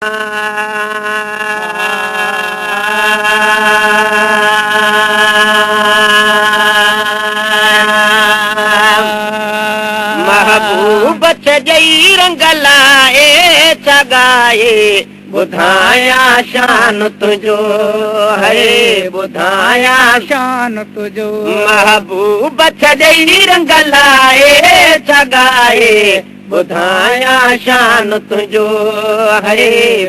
محبوب ڇڏئي رنگ لائي ڇڳائي ٻڌايان شان تنهنجو هي ٻڌايان شان تنهنجو. محبوب ڇڏئي رنگ لائي ڇڳائي ٻڌايان شان تنهنجو هي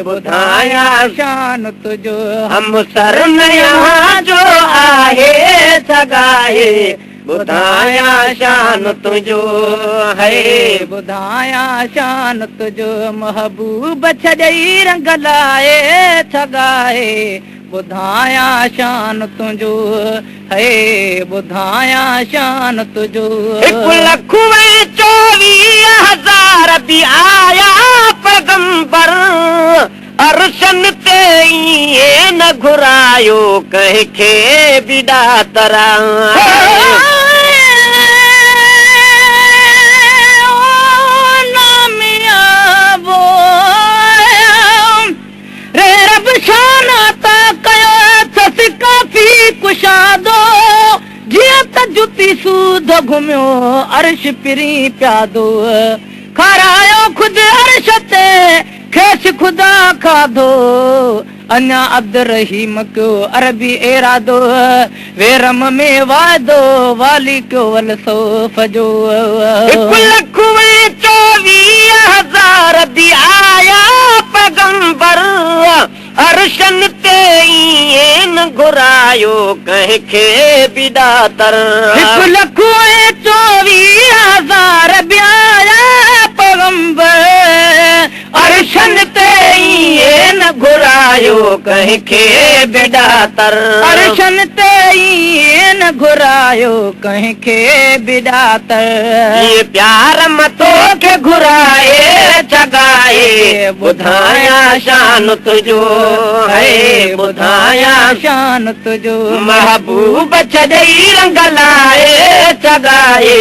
ٻڌايان شان تنهنجو. همسر نه جو آهي ڇڳائي ٻڌايان شان تنهنجو هي ٻڌايان شان تنهنجو. محبوب ڇڏئي رنگ لائي ڇڳائي ٻڌايان شان تنهنجو هي ٻڌايان شان تنهنجو. 1,24,000 به آيا پيغمبر ارشن تي ائين نه گهرايو ڪنهن کي به ڏاترا. ڪشادو جيئن ته جتي سود گهميو عرش پري پيادو کارايو خود عرش تي کيس خدا کاڌو اڃا عبد رحيم ڪيو عربي ارادو ويرم ۾ واعدو والي ڪيو ول صوف جو. 1,24,000 به آيا پيغمبر ارشن تي ائين نه گهرايو ڪنهن کي به ڏاتر. 1,24,000 به آيا پيغمبر ارشن تي ائين نه گهرايو ڪنهن کي به ڏاتر. ارشن تي ائين نه گهرايو ڪنهن کي به ڏاتر. جيئن پيار مان توکي گهرائي ڇڳائي ٻڌايان شان تنهنجو هي ٻڌايان شان تنهنجو. محبوب ڇڏئي رنگ لائي ڇڳائي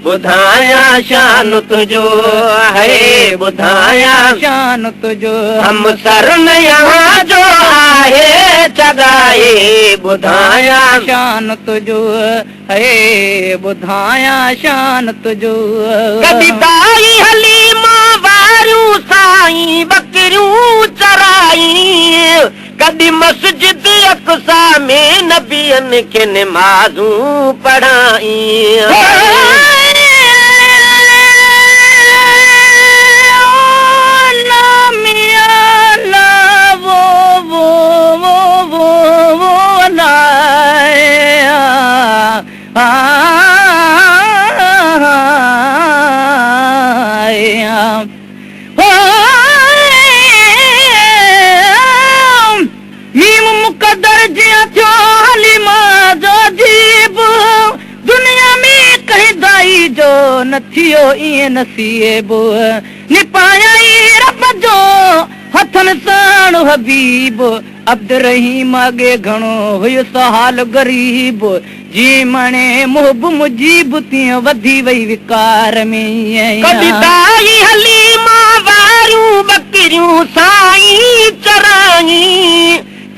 ٻڌايان شان تنهنجو هي ٻڌايان شان تنهنجو. همسر نه جو آهي ڇڳائي ٻڌايان شان تنهنجو هي ٻڌايان شان تنهنجو. ڪڏهن دائي هليما واريون سائين ٻڪريون چرائي ڪڏهن مسجد اقصيٰ ۾ نبين کي نمازون پڙهائي. ميم مقدر جيئن ٿيو هليما جو عجيب دنيا ۾ ڪنهن دائي جو نه ٿيو ائين نصيب نپايائي رب جو هٿن ساڻ حبيب عبد رحيم اڳي گهڻو هيس حال غريب جيئن مڻي محب مجيب تيئن وڌي وئي وڪار ۾. ڪڏهن دائي هليما واريون ٻڪريون سائين چرائي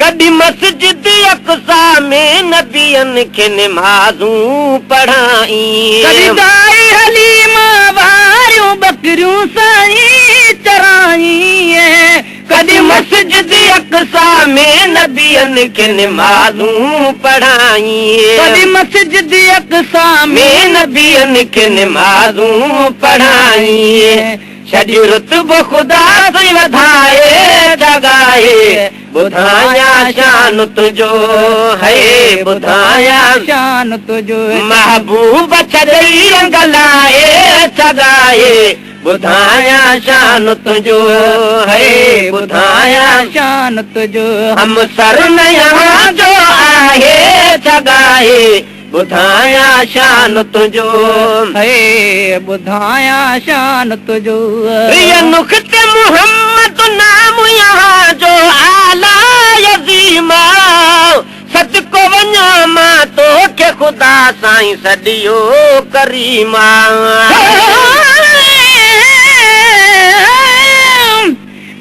ڪڏهن مسجد اقصيٰ ۾ نبين کي نمازون پڙهائي. ڪڏهن دائي هليما واريون ٻڪريون سائين چرائي ڪڏهن مسجد اقصيٰ ۾ نبين کي نمازون پڙهائي. ڪڏهن مسجد اقصيٰ ۾ نبين کي نمازون پڙهائي. ڇڏي رتبو خدا سائين وڌائي ڇڳائي ٻڌايان شان تنهنجو هي ٻڌايان شان تنهنجو. محبوب ڇڏئي رنگ لائي ڇڳائي ٻڌايان شان تنهنجو هي ٻڌايان شان تنهنجو. همسر نه جو آهي ڇڳائي ٻڌايان شان تنهنجو هي ٻڌايان شان تنهنجو. نخت محمد نام يهان جو آلا عظيم صدقو وڃان مان توکي خدا سائين سڏيو ڪريما.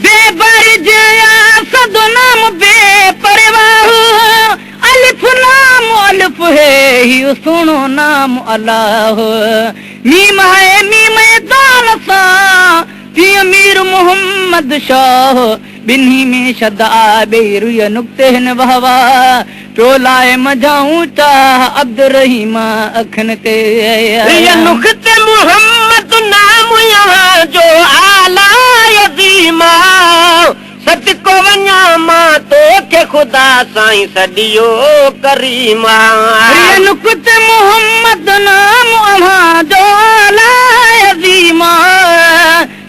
بيبر جي سادو نام بي پرواهه، الف لام الف هي، هيءُ سهڻو نام الله. ميم آهي ميم دال سان، تيئن مير محمد شاهه. ٻنهي ۾ شد آ، ٻئي روئي نقطي هن واهه، پيو لاءِ منجهائون چاهه عبد الرحيم اکين تي. نخت محمد نام यहाँ جو आला अज़ीमा، सदको वञा मां तोखे ख़ुदा साईं सॾियो करीमा. नुक़्त मोहम्मद नाम अव्हां जो आला अज़ीमा،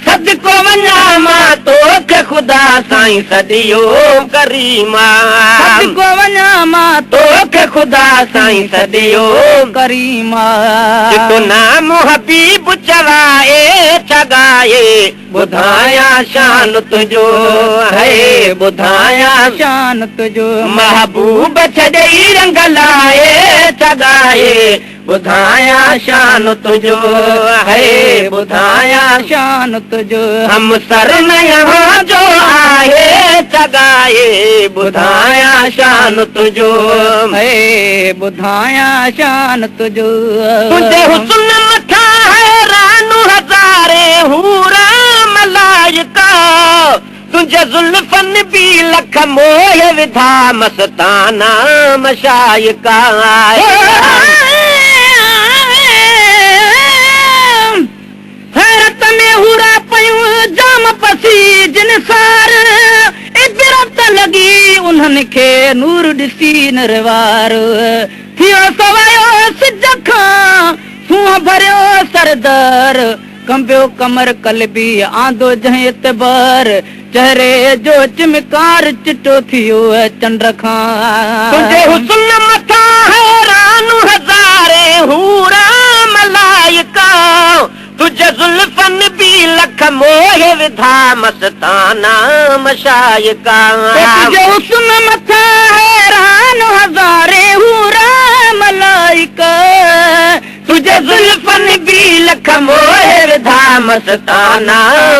सदको वञा मां तोखे ख़ुदा साईं सॾियो करीमा. सदको वञा मां तोखे ख़ुदा साईं सॾियो करीमा. चिटो नाम हबीब चवाए छगाए، ॿुधायां शान तुंहिंजो है، ॿुधायां शान तुंहिंजो. महबूब छॾे रंग लाए छगाए، ॿुधायां शान तुंहिंजो है، ॿुधायां शान तुंहिंजो. हम सर न यहाँ जो आहे छगाए، ॿुधायां शान तुंहिंजो है، ॿुधायां शान तुंहिंजो. तुंहिंजे हुस्न मथां हैरान हज़ारे हूरा मलाइका، तुंहिंजे ज़ुल्फ़न बि लख मोह विधा मस्ताना मशाइका. हैरत में हुरा पयूं जाम पसी जिन सार، इबरत लॻी उन्हनि खे नूर ॾिसी नरवार. थियो सवायो सिज खां सूंहं भरियो सरदर، कंबियो कमर कलबी आंदो जंहिं एतबार. चेहरे जो चमकार चिटो थियो चंड खां. तुंहिंजे हुस्न मथां हैरान हज़ारे हूरा मलाइका، तुंहिंजे ज़ुल्फ़न बि लख मोह विधा मस्ताना मशाइका. तुंहिंजे हुस्न मथां हैरान हज़ारे हूरा मलाइका، तुंहिंजे ज़ुल्फ़न बि लख मोह विधा मस्ताना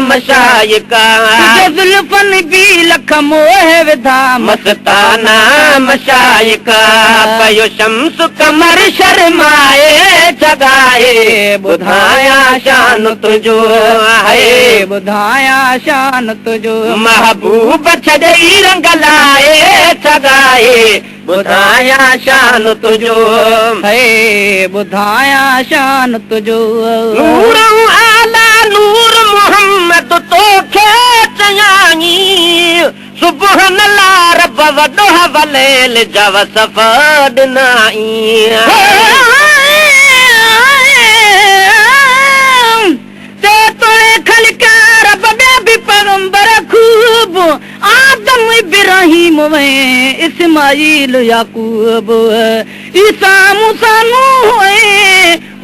मशाइका. तुंहिंजे ज़ुल्फ़न बि लख मोह विधा मस्ताना मशाइका. पियो शम्स कमर शर्माए छगाए، ॿुधायां शान तुंहिंजो है، ॿुधायां शान तुंहिंजो. महबूब छॾे रंग लाए छगाए، ॿुधायां शान तुंहिंजो है، ॿुधायां शान तुंहिंजो. नूर आला नूर मोहम्मद तोखे चयाई، सुबहन ला रब वॾो हवलेल जा वसफ़ ॾिनाई. ते तोड़े खलका रब ॿिया बि पैगंबर ख़ूब، आदम इब्राहिम वे इस्माइल याकूब، ईसा मूसा नूह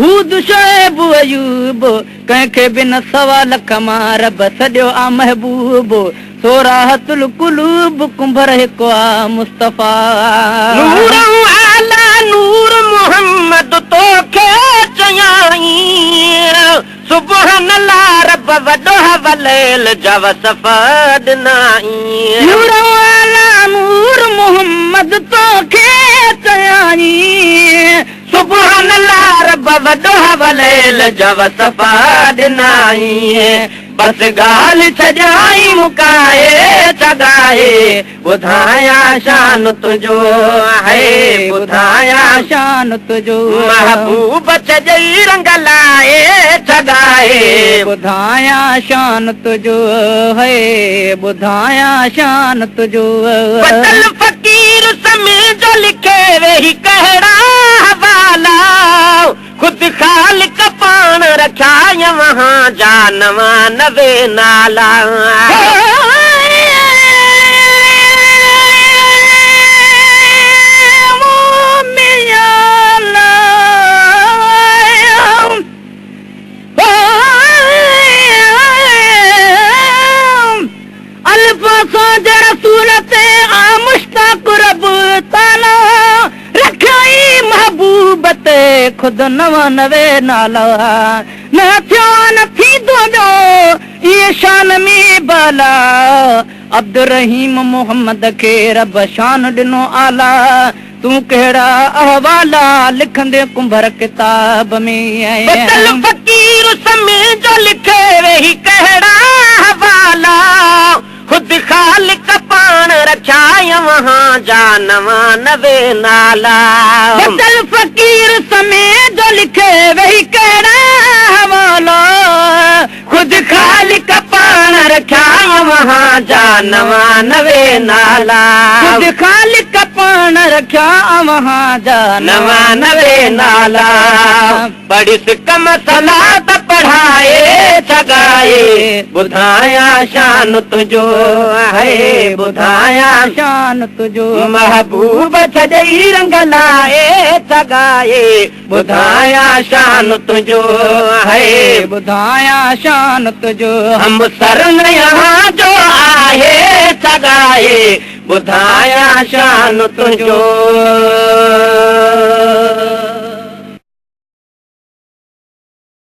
हूद शुएब अयूब. कंहिंखे बि न 1.25 लख मां रब सॾियो आ महबूब، सोराहतुल कुलूब कुंभर हिकु आ मुस्तफ़ा. नूर आला नूर मोहम्मद तोखे चयाई، सुबहन ला रब वॾो हवलेल जा वसफ़ ॾिनाई. नूर आला नूर मोहम्मद तोखे चयाई، सुबहन ला रब वॾो हवलेल जा वसफ़ ॾिनाई. बसि ॻाल्हि छॾियाई मुकाए छगाए، ॿुधायां शान तुंहिंजो है، ॿुधायां शान तुंहिंजो. महबूब छॾे रंग लाए छगाए، ॿुधायां शान तुंहिंजो है، ॿुधायां शान तुंहिंजो. बदल फ़क़ीर समे जो लिखे वेही कहिड़ा हवाला، ख़ुदि ख़ालिक पाण रखिया वहाँ जा 99 नाला. रसूल ते आ मुश्ताक रब ताला، रखियाई महबूब ते ख़ुदि 99 नाला. न थियो न थींदो ॿियो इहे शान में बाला. عبدالرحيم محمد کي رب شان ڏنو اعليٰ، تون ڪهڙا احوالا لکندين ڪنڀر ڪتاب ۾. بتل فقير سمي جو لکي ويهي ڪهڙا حوالا، خود خالق پاڻ رکيا اوهان جا 99 نالا. بتل فقير سمي جو لکي ويهي ڪهڙا حوالا، خود خالق پاڻ رکيا اوهان جا 99 نالا. خود خالق پاڻ رکيا اوهان جا 99 نالا. پڙهيس ڪم صلات پڙهائي ڇڳائي، ٻڌايان شان تنهنجو آهي، ٻڌايان شان تنهنجو. محبوب ڇڏئي رنگ لائي ڇڳائي، ٻڌايان شان تنهنجو آهي، ٻڌايان شان تنهنجو. هم سر يهان جو آهي ڇڳائي، ٻڌايان شان تنهنجو.